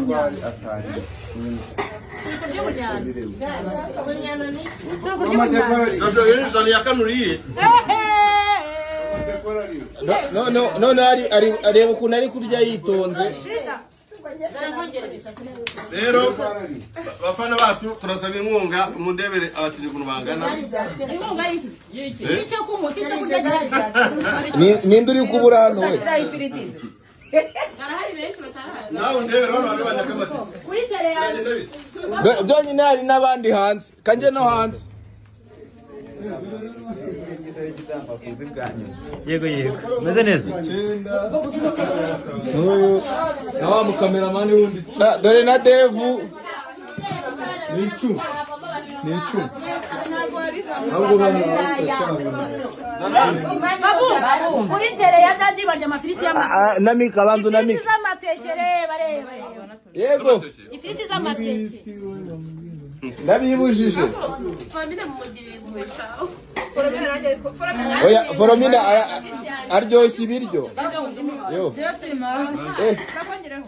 Ubunyano. Turi kurya ubunyano. Turi kurya ubunyano. Jojo, iyo ni jana ya kane uriye. None areba ukuntu ari kurya yitonze. Rero bafana bacu, turasaba inkunga, mundebere abakinnyi ukuntu bangana. Inkunga y'iki? Icyo kunywa, icyo kurya gihari. Ninde uri kubura hano we? Ifiriti. Barahari benshi batarahaza. Nawe undebere bano bantu banyaka amatike. Kuri tele yanjye. Biragenda bite? Byonyine hari n'abandi hanze, kanjye no hanze. Yego, meze neza. Na wa mukameramani wundi. Ah, dore na devu. Ni 10, ni 10 ahubwo bano. Babu, kuri tele ya daddy barya amafiriti y'amateke. Namika banzu. Ifiriti Namika. z'amateke, reba, reba, reba. Yego. Ifiriti z'amateke. Ndabibujije. Famine mumugirira impuhwe shawe. Oya, Foromina aryoshya ibiryo yo. Eh. Bakongeraho.